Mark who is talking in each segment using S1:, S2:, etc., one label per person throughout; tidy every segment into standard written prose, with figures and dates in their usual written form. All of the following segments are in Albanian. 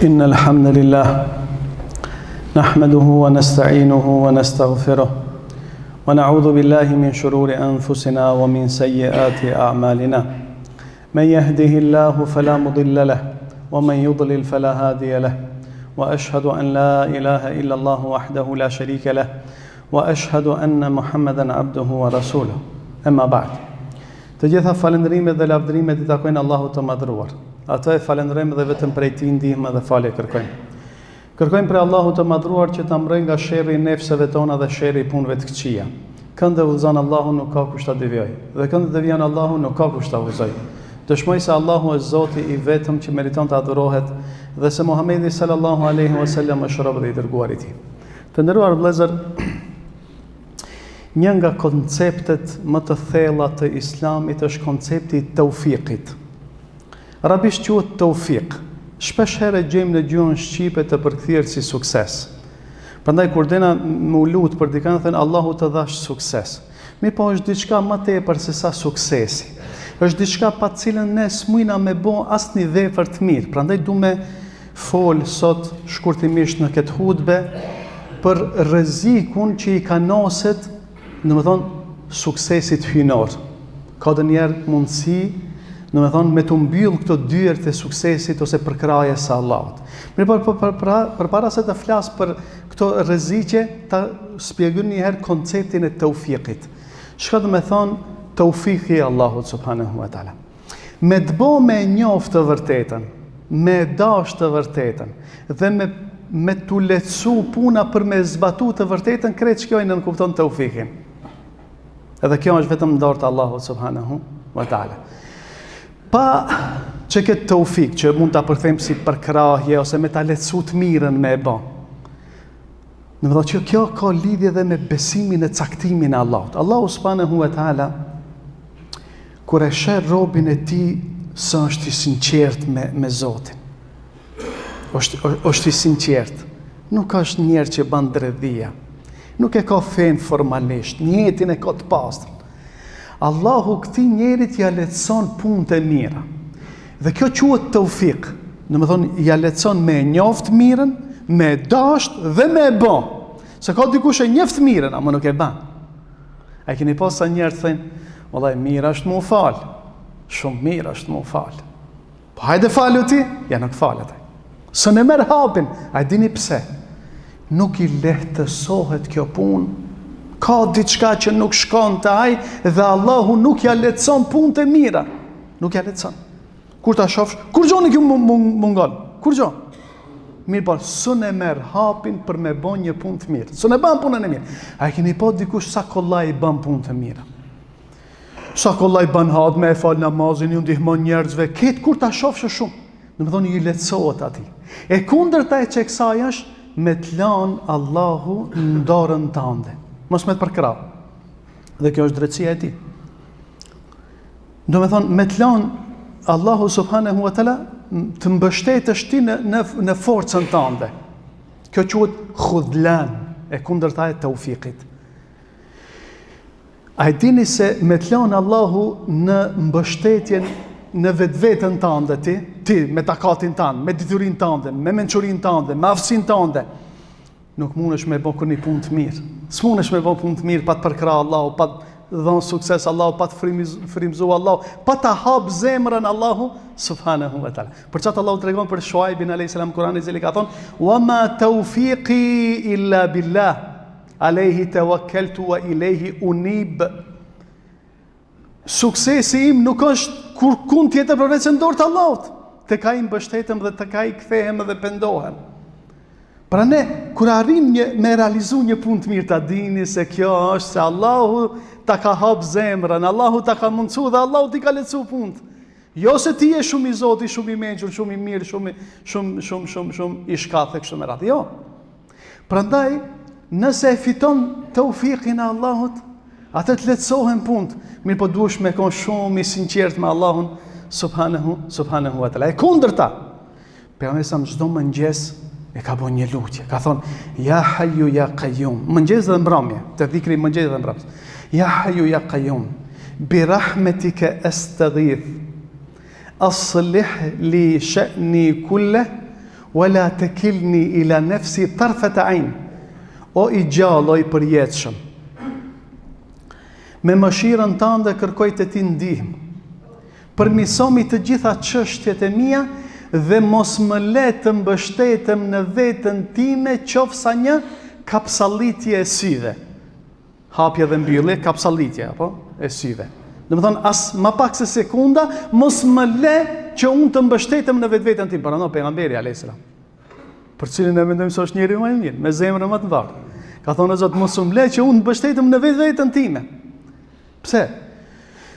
S1: إن الحمد لله نحمده ونستعينه ونستغفره ونعوذ بالله من شرور أنفسنا ومن سيئات أعمالنا من يهده الله فلا مضل له ومن يضلل فلا هادي له وأشهد أن لا إله إلا الله وحده لا شريك له وأشهد أن محمدا عبده ورسوله أما بعد Të gjitha falënderimet dhe lavdërimet i takojnë Allahut të Madhëruar. Atë e falënderojmë dhe vetëm prej Tij ndihmë dhe falje kërkojmë. Kërkojmë prej Allahut të Madhëruar që të na mbrojë nga sherri i nefseve tona dhe sherri i punëve të këqija. Kënd e udhëzon Allahu nuk ka kush ta devijojë, dhe kënd e devijon Allahu nuk ka kush ta udhëzojë. Dëshmoj se Allahu është Zoti i vetëm që meriton të adhurohet dhe se Muhamedi sallallahu alaihi wasallam është rob dhe i dërguar i tij. Të nderuar vëllezër, Një nga konceptet më të thella të Islamit është koncepti i teufikit. Arabisht quhet teufik. Shpesh herë e gjejmë në gjuhën shqipe të përkthyer si sukses. Prandaj kur dena me u lut për dikën thonë Allahu të dhashtë sukses. Mirëpo është diçka më tepër se sa suksesi. Është diçka pa të cilën ne s'mujna me bo asnjë vepër të mirë. Prandaj du me fol sot shkurtimisht në këtë hutbe për rrezikun që i kanoset, domethonë, suksesit hyjnor. Ka ndonjëherë mundësi, domethonë, me t'u mbyll këto dyert e suksesit ose përkrahjes së Allahut. Mirëpo, për, për, për, përpara se të flas për këto rreziqe, ta spjegoj një herë konceptin e teufikit. Çka domethonë teufiki i Allahut subhanahu wa taala? Me të bo me e njoftë të vërtetën, me e dashtë të vërtetën, dhe me, me t'u lehtësu puna për me zbatu të vërtetën, krejt qekjo i nënkupton teufikin. Edhe kjo është vetëm në dorë të Allahut subhanahu wa ta'ala. Pa qeket teufik, që mund ta përkthejmë si përkrahje, ose me ta lehtësu të mirën me e bo. Domethonë që kjo ka lidhje dhe me besimin e caktimin e Allahut. Allahu subhanahu wa ta'ala, Kur e sheh robin e tij se është i sinqert me, me Zotin. është, është i sinqert. Nuk është njeri që ban dredhia. Nuk e ka fenë formalisht, nijetin e ka të pastër. Allahu këtij njerit ja lehtëson punët e mira. Dhe kjo quhet teufik. Domethonë, ja lehtëson me e njoft mirën, me e dasht dhe me e bo. Se ka dikush e njeft mirën, ama nuk e ban. A keni pa sa njerëz thonë, vallai mirë është m'u fal. Shumë mirë është m'u fal. Po hajde falu ti, ja nuk falet ai. S'e merr hapin, a e dini pse? Nuk i lehtësohet kjo punë. Ka diçka që nuk shkon te ai dhe Allahu nuk ja lehtëson punët e mira. Nuk ja lehtëson. Kur ta shofsh, kurgjo nuk ju mungon? Kurgjo? Mirëpo, s'un e merr hapin për me bo një punë të mirë. S'un e ban punën e mirë. A e keni pa dikush sa kollaj i ban punë të mira? Sa kollaj ban hatme, e fal namazin, ju ndihmon njerëzve, këtë kur ta shofsh shumë. Domethonë, i lehtësohet atij. E kundërta e qeksaj është me të lanë Allahu në dorën tande. Mos me të përkrah. Dhe kjo është drejtësia e tij. Domethonë, me të lanë Allahu subhanahu wa taala të mbështetesh ti në, në, në forcën tande. Kjo quhet khudlan, e kundërta e teufikit. A e dini se me të lanë Allahu në mbështetjen në vetveten tande ti, ti me takatin tand, me diturinë tande, me mençurinë tande, me aftësinë tande, Nuk mundesh me bo kurrnjë punë të mirë. S'mundesh me bo punë të mirë pa të përkrah Allahu, pa të dhënë sukses Allahu, pa të frymëzu Allahu, pa ta hap zemrën Allahu subhanahu wa taala. Për qatë Allahu tregon për Shuaibin alayhis salam Kurani i cili ka thonë: "Wa ma tawfiqi illa billah, alayhi tawakkaltu wa ilayhi unib." Suksesi im nuk është kurkund tjetër përveç se në dorë të Allahut. Tek ai mbështetem dhe tek ai kthehem dhe pendohem. Pra ne, kur arrim një, me realizu një punë të mirë, ta dini se kjo është se Allahu ta ka hap zemrën, Allahu ta ka mundësu dhe Allahu t'i ka lehtësu punët. Jo se ti je shumë i zoti, shumë i mençur, shumë i mirë, shumë, shumë, shumë, shumë, shumë i shkathët e kështu me radhë. Jo. Prandaj, nëse e fiton teufikin e Allahut, atë të lehtësohen punët, mirëpo duhesh me kon shumë i sinqert me Allahun, subhanahu, subhanahu wa taala. E kundërta, pejgamberi sa çdo mëngjes e ka bo një lutje. Ka thonë, ja hajju ja kajum, mëngjes dhe mbrëmje, te dhikri mëngjes dhe mbrëmje. Ja hajju ja kajum, bi rahmetike estaghith, aslih li sha'ni kulleh. Wa la tekilni ila nefsi tarfete ajn. O i gjallë, o i përjetshëm. Me mëshirën tënde kërkoj te ti ndihmë. Përmirësomi të gjitha çështjet e mia dhe mos më le të mbështetem në veten time qoftë sa një kapsallitje e syve. Hapje dhe mbyllje, kapsallitje, apo, e syve. Domethonë, as ma pak se sekunda, mos më le që unë të mbështetem në vetveten time. Paramendo, pejgamberi, a.s. Për cilin e mendojmë se është njeri më i mirë, me zemrën më të bardhë. Ka thonë, Zot, mos më le që unë të mbështetem në vetveten time. Pse?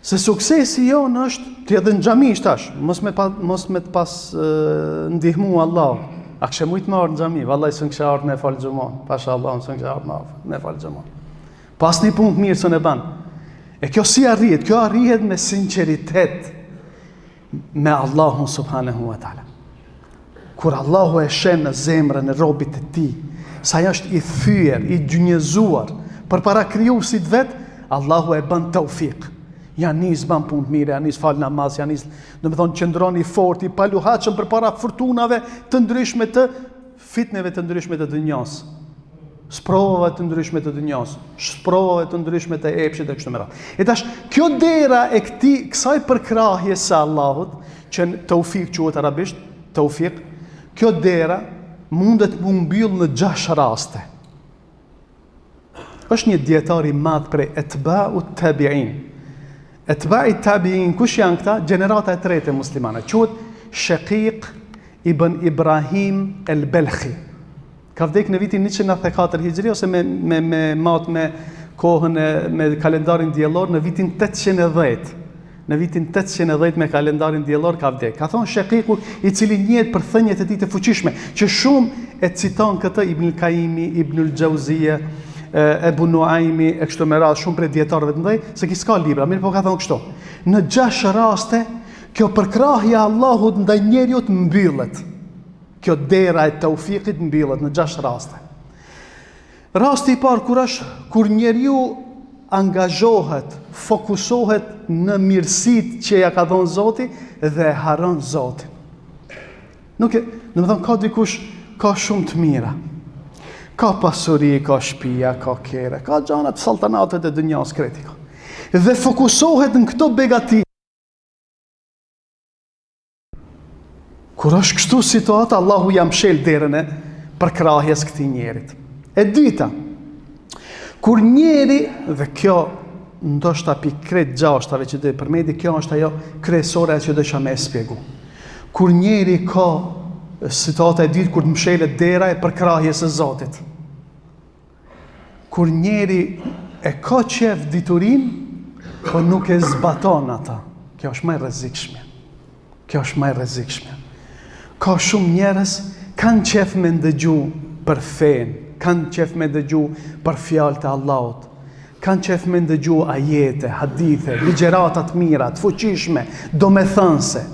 S1: Se suksesi jonë është, ti edhe në xhami tash, mos me pa, mos me të pas e, ndihmu Allahu. A kishe mujt me ardhë në xhami? Vallaj s'un kishe ardhë me falë xhumon. Pasha Allahun s'un kishe ardhë me, me falë xhumon. Po asnjë punë të mirë s'un e ban. E kjo si arrihet? Kjo arrihet me sinqeritet me Allahun subhanahu wa taala. Kur Allahu e sheh në zemrën e robit të tij, sa ai është i thyer, i gjunjëzuar përpara krijuesit vet, Allahu e bën teufik. Ja nis ban punë të mira, ja nis fal namaz, ja nis, domethonë qëndron i fortë, i paluhatshëm përpara furtunave të ndryshme të fitneve të ndryshme të dynjasë, sprovave të ndryshme të dynjasë, sprovave të ndryshme të epshit e kështu me radhë. E tash, kjo dera e këtij, kësaj përkrahjes së Allahut, që teufik quhet arabisht, teufik, kjo dera mundet m'u mbyll në gjashtë raste. Është një dietar i madh prej etba'u tabi'in. Etba'i tabi'in, kush janë këta? Gjenerata e tretë e muslimanëve. Quhet Shekik ibn Ibrahim el Belhi. Ka vdek në vitin 194 Hijri ose me me me mat me kohën e me kalendarin diellor në vitin 810. Në vitin 810 me kalendarin diellor ka vdek. Ka thonë Shekiku, i cili njihet për thëniet e tij të fuqishme, që shumë e citon këtë Ibn Kaimi, Ibn Xhauzije, Ebu Nuaimi e kështu me radhë shumë prej dietarëve të mëdhenj, se ky s'ka libra, mirëpo ka thonë kështu. Në gjashtë raste kjo përkrahja e Allahut ndaj njeriut mbyllet. Kjo dera e teufikit mbyllet në gjashtë raste. Rasti i parë kur është kur njeriu angazhohet, fokusohet në mirësitë që ja ka dhënë Zoti dhe e harron Zotin. Nuk e, domethonë ka dikush ka shumë të mira. Ka pasuri, ka shtëpia, ka kere, ka gjanat, saltanatet e dynjas krejt i ka. Dhe fokusohet në këto begati. Kur është kështu situata, Allahu ja mshel derën e përkrahjes këtij njerit. E dyta, kur njeri, dhe kjo ndoshta pi krejt gjashtave që do i përmendi, kjo është ajo kryesore që dojsha me e spjegu. Kur njeri ka situata e dytë, kur të mshelet dera e përkrahjes së Zotit. Kur njeri e ka qef diturinë, po nuk e zbaton ata. Kjo është më e rrezikshme. Kjo është më e rrezikshme. Ka shumë njerëz kanë qef me ndëgju për fenë, kanë qef me ndëgju për fjalët e Allahut, kanë qef me ndëgju ajete, hadithe, ligjërata të mira, të fuqishme, domethënëse.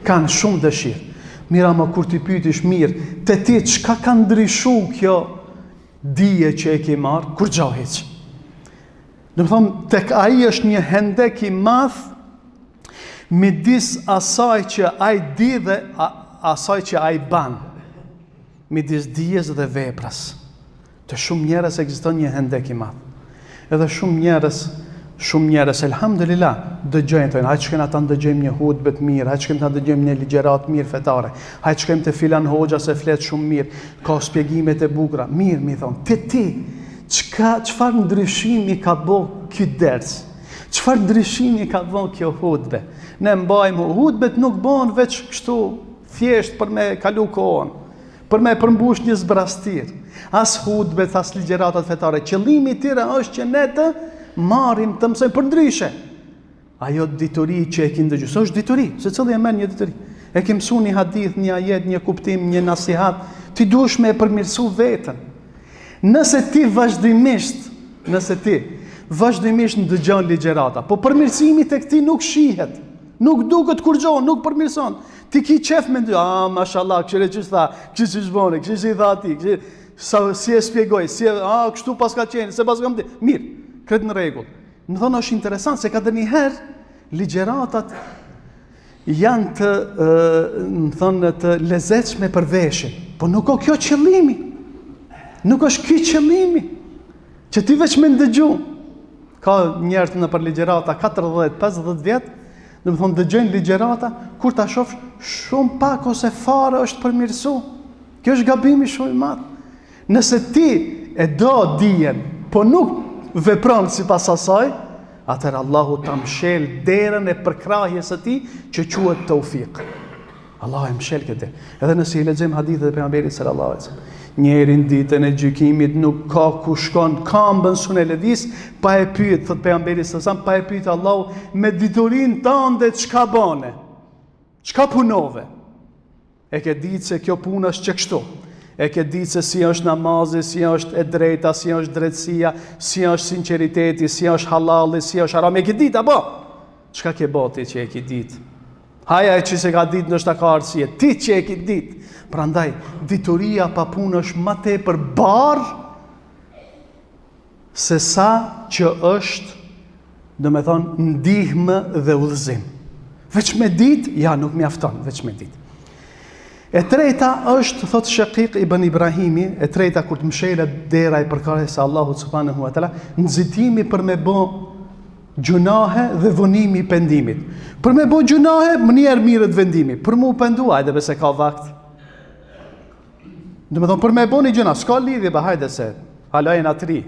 S1: Kanë shumë dëshirë. Mirë ama kur t'i pyetish mirë, te ti çka ka ndryshu kjo dije që e ke marrë, kurgjo hiç. Domethonë, tek ai është një hendek i madh, midis asaj që ai di dhe asaj që ai ban. Midis dijes dhe veprës. Te shumë njerëz ekziston një hendek i madh. Edhe shumë njerëz, shumë njerëz, elhamdulillah, dëgjojnë, thonë, hajt shkojmë ta ndëgjojmë një hutbe të mirë, hajt shkojmë ta dëgjojmë një ligjëratë mirë fetare, hajt shkojmë te filan hoxha se flet shumë mirë, ka shpjegime të bukura. Mirë, mi thonë, ti ti, çka çfarë ndryshimi ka bo ky ders? Çfarë ndryshimi ka bo kjo hutbe? Ne mbajmë hutbet nuk bëhen veç kështu thjesht për me kalu kohën. Për me përmbush një zbrastirë. As hutbet, as ligjëratat fetare. Qëllimi i tyre është që ne të marrim të mësojmë përndryshe. Ajo dituri që e ki ndëgju, se është dituri, secili e merr një dituri. E ke mësu një hadith, një ajet, një kuptim, një nasihat, ti duhesh me e përmirësu veten. Nëse ti vazhdimisht, nëse ti vazhdimisht ndëgjon ligjërata, po përmirësimi tek ti nuk shihet. Nuk duket kurgjo, nuk përmirëson. Ti ki qef me ndëgju, ah, mashallah, kqyre qysh tha, kqyre qysh boni, kqyre si tha ati, kqyre, sa, si e spjegoi, si e, ah, kështu paska qenë, se paska më Mirë, krejt në rregull. Domethonë është interesant, se ka ndonjëherë, ligjëratat. Janë të, domethonë, të lezetshme për veshin, po nuk o kjo qëllimi. Nuk është ky qëllimi që ti veç me ndëgju. Ka njerëz nëpër ligjërata 40, 50 vjet, domethonë dëgjojnë ligjërata, kur ta shofsh shumë pak ose fare është përmirësu. Kjo është gabimi shumë i madh. Nëse ti e do dijen, po nuk vepron sipas asaj, atëherë Allahu ta mshel derën e përkrahjes së tij që quhet teufik. Allahu e mshel këtë derë. Edhe nëse i lexojmë hadithet e pejgamberit sallallahu alajhi wasallam, njeri në ditën e gjykimit nuk ka ku shkon kambën s'un e lëviz pa e pyet thot pejgamberi sallallahu alajhi wasallam, pa e pyet Allahu me diturinë tënde çka bane? Çka punove? E ke ditë se kjo punë është që kështu. E ke ditë se si është namazi, si është e drejta, si është drejtësia, si është sinqeriteti, si është hallalli, si është harami. E ke ditë apo? Çka ke bo ti që e ke ditë? Haj ai që s'e ka ditë ndoshta ka arsye. Ti që e ke ditë. Prandaj dituria pa punë është ma tepër barrë se sa që është, domethonë, ndihmë dhe udhëzim. Veç me ditë, ja, nuk mjafton, veç me ditë. E treta është, thotë Shekik ibn Ibrahimi, e treta kur të mshelet dera e përkrahjes së Allahut subhanahu wa taala, nxitimi për me bo gjynahe dhe vonimi i pendimit. Për me bo gjynahe, menjëherë mirret vendimi. Për m'u pendu, hajde be se ka vakt. Domethonë, për me bo një gjynah, s'ka lidhje, ba hajde se, hala jena t'ri.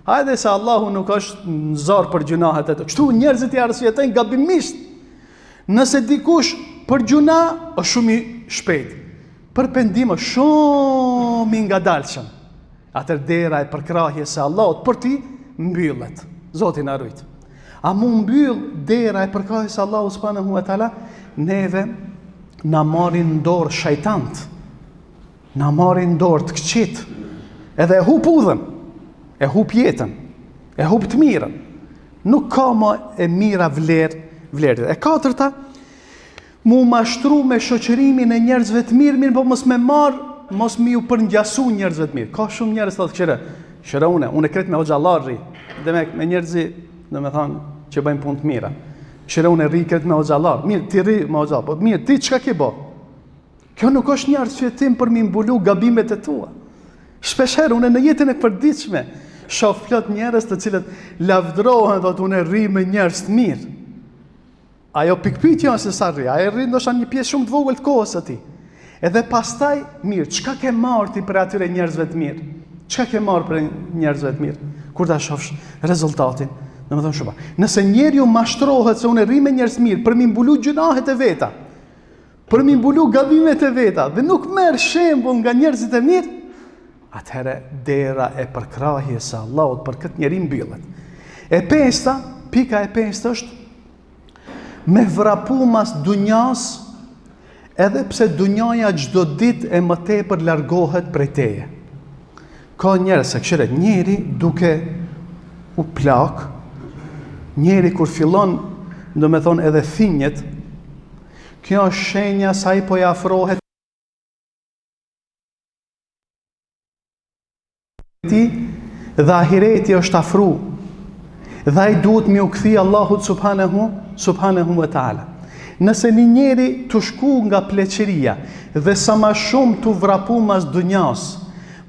S1: Hajde se Allahu nuk është në zor për gjynahet e të. Kështu njerëzit i arsyetojnë gabimisht. Nëse dikush për gjynah, është shumë i shpejt. Për pendim është shumë i ngadalshëm. Atëherë dera e përkrahjes së Allahut për ti mbyllet. Zoti na rujt. A m'u mbyll dera e përkrahjes së Allahut subhanahu wa taala, neve na marrin n'dorë shejtant. Na marrin n'dorë të këqijt. Edhe e hup udhën, e hup jetën, e hup të mirën. Nuk ka më e mira vlerë, vlerë. E katërta, M'u mashtru me shoqërimin e njerëzve të mirë, mirëpo mos me marr, mos me ju përngjasu njerëzve të mirë. Ka shumë njerëz thotë kqyre, kqyre une, une krejt me hoxhallar rri, demek me njerëz, domethanë, që bëjnë punë të mira. Kqyre une rri krejt me hoxhallar, mirë, ti rri me hoxhallar, po mirë, ti çka ke bo? Kjo nuk është një arsyetim për m'i mbulu gabimet e tua. Shpeshherë unë në jetën e përditshme shoh plot njerëz të cilët lavdrohen, thotë unë rri me njerëz të mirë. Ajo pikëpyetja është se sa rri, ai rri ndoshta një pjesë shumë të vogël të kohës së tij. Edhe pastaj, mirë, çka ke marrë ti prej atyre njerëzve të mirë? Çka ke marrë prej njerëzve të mirë? Kur ta shofsh rezultatin, domethënë shumë. Nëse njeriu mashtrohet se unë rri me njerëz të mirë për m'i mbulu gjynahet e veta, për m'i mbulu gabimet e veta dhe nuk merr shembull nga njerëzit e mirë, atëherë dera e përkrahjes së Allahut për këtë njeri mbyllet. E pesta, pika e pestë është Me vrapu mas dunjas, edhe pse dunjaja çdo ditë e më tepër largohet prej teje. Ka njerëz se kqyre, njeri duke u plak, njeri kur fillon, domethonë edhe thinjet, kjo është shenja se ai po i afrohet tij dhe ahireti është afru dhe ai duhet me iu kthy Allahut subhanahu subhanahu wa taala. Nëse një njeri tu shku nga pleqëria dhe sa ma shumë tu vrapu mas dunjas,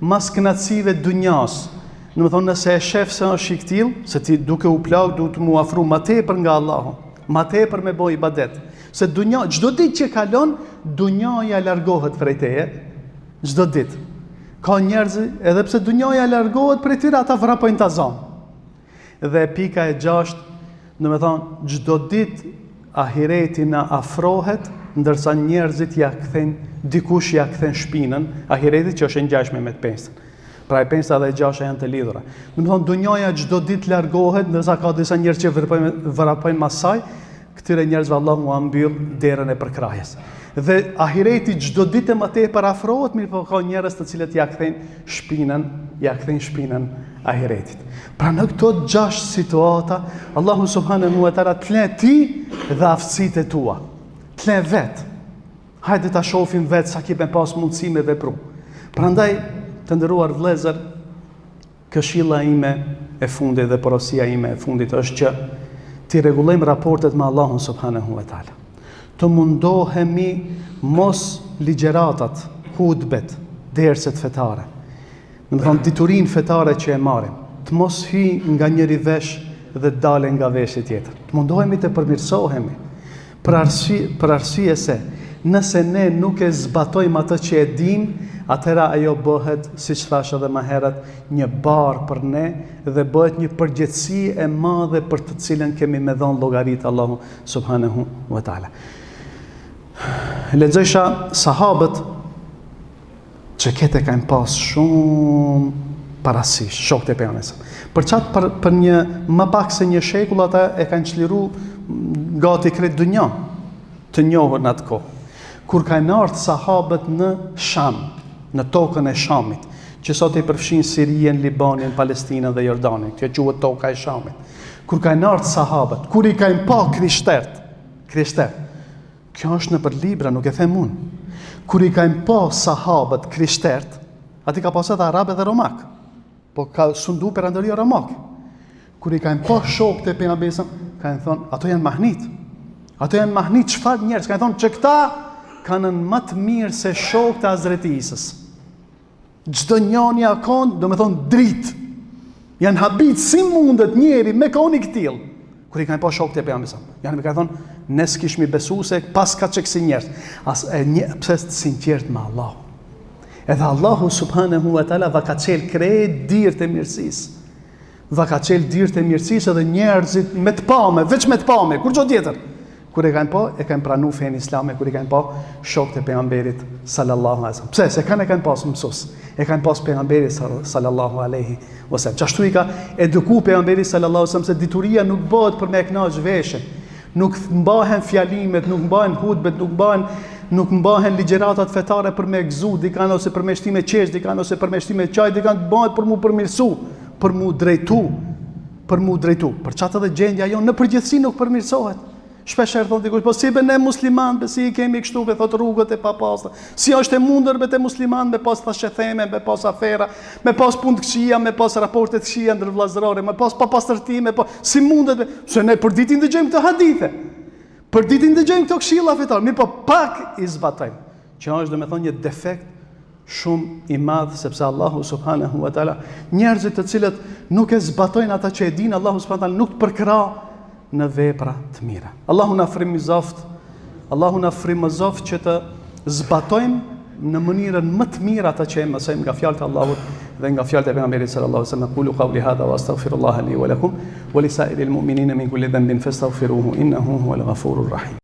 S1: mas kënaqësive dunjas, domethonë nëse e shef se është i këtillë, se ti duke u plak duhet m'u afru ma tepër nga Allahu, ma tepër me bo ibadet. Se dunja, çdo ditë që kalon, dunjaja largohet prej teje, Çdo ditë. Ka njerëz, edhe pse dunjaja largohet prej tyre, ata vrapojnë ta zamë. Dhe pika e gjashtë, domethonë, çdo ditë ahireti na afrohet, ndërsa njerëzit ja kthejnë, dikush ja kthen shpinën, ahiretit që është e ngjashme me të pestën. Pra e pesta dhe e gjashta janë të lidhura. Domethonë, dunjaja çdo ditë largohet, ndërsa ka disa njerëz që vrapojnë, vrapojnë mas saj, këtyre njerëzve Allahu ua mbyll derën e përkrahjes. Dhe ahireti çdo ditë më tepër afrohet, mirëpo ka njerëz të cilët ja kthejnë shpinën, ja kthejnë shpinën ahiretit. Pra në këto gjashtë situata, Allahu subhanahu wa taala të le ti dhe aftësitë e tua. Të le vet. Hajde ta shohim vet sa ki me pas mundësi me vepru. Prandaj, të nderuar vëllezër, Këshilla ime e fundit dhe porosia ime e fundit është që t'i rregullojmë raportet me Allahun subhanahu wa taala. Të mundohemi mos ligjeratat, hutbet, derset fetare. Domethonë diturinë fetare që e marrim, të mos hyjë nga njëri vesh dhe të dale nga veshi tjetër. Të mundohemi të përmirësohemi. Për arsye, për arsye se nëse ne nuk e zbatojmë atë që e dimë, atëhera ajo bëhet, siç thashë edhe më herët, një barrë për ne dhe bëhet një përgjegjësi e madhe për të cilën kemi me dhënë llogari te Allahu subhanahu wa taala. Lexojsha sahabët që këtë e kanë pas shumë parasysh, shokët e pejgamberit. Për qatë për, për një më pak se një shekull ata e kanë çliru gati krejt dynjan të njohur në atë kohë. Kur kanë ardhur sahabët në Sham, në tokën e Shamit, që sot i përfshin Sirinë, Libanin, Palestinën dhe Jordanin, kjo quhet toka e Shamit. Kur kanë ardhur sahabët, kur i kanë pa krishtert, krishtert, Kjo është nëpër libra, nuk e them unë. Kur i kanë pa sahabët krishtert, aty ka pas edhe arabë edhe romak. Po ka sundu perandoria romake. Kur i kanë pa shokët e pejgamberit, kanë thonë, ato janë mahnit. Ato janë mahnit çfarë njerëz, kanë thonë që këta kanë më të mirë se shokët e Hazreti Isës. Çdo njani a kon, domethonë dritë. Janë habit si mundet njeri me kon i këtill. Kur i kanë pa shokët e pejgamberit. Janë me kanë thonë, ne s'kishmi besu se paska qëksi njerëz. As e një, pse të sinqert me Allahu. Edhe Allahu subhanahu wa taala va ka çel krejt dyert e mirësisë. Va ka çel dyert e mirësisë edhe njerëzit me të pame, veç me të pame, kurgjo tjetër. Kur e kanë pa, e kanë pranu fenë islame, kur i kanë pa shokët e pejgamberit sallallahu alaihi wasallam. Pse? Se kanë e kanë pas mësues. E kanë pas pejgamberin sallallahu alaihi wasallam. Qashtu i ka eduku pejgamberi sallallahu alaihi wasallam se dituria nuk bëhet për me e kënaq veshin. Nuk mbahen fjalimet, nuk mbahen hutbet, nuk mbahen nuk mbahen ligjëratat fetare për me gëzu dikan ose për me shti me qesh dikan ose për me shti me qaj dikan, bëhet për mu përmirësu, për mu drejtu, për mu drejtu. Për qatë edhe gjendja jonë në përgjithësi nuk përmirësohet. Shpesh herë thonë dikush, po si be ne musliman, be si i kemi kështu, be thot rrugët e papastra. Si është e mundur be te musliman me pas thashetheme, me pas afera, me pas punë të këqija, me pas raporte të këqija ndërvëllazërore, me pas papastërti, me pas si mundet be, se ne për ditë i ndëgjojmë këto hadithe. Për ditë i ndëgjojmë këto këshilla fetare, mirëpo pak i zbatojmë. Që është domethënë një defekt shumë i madh sepse Allahu subhanahu wa taala njerëzit të cilët nuk e zbatojnë ata që e dinë Allahu subhanahu wa taala nuk të përkrah në vepra të mira. Allahu na frymëzoft, Allahu na frymëzoft që të zbatojmë në mënyrën më të mirë ata që e mësojmë nga fjalët e Allahut dhe nga fjalët e pejgamberit sallallahu alaihi wasallam. Qulu qawli hadha wa astaghfirullah li wa lakum wa li sa'iril mu'minina min kulli dhanbin fastaghfiruhu innahu huwal ghafurur rahim.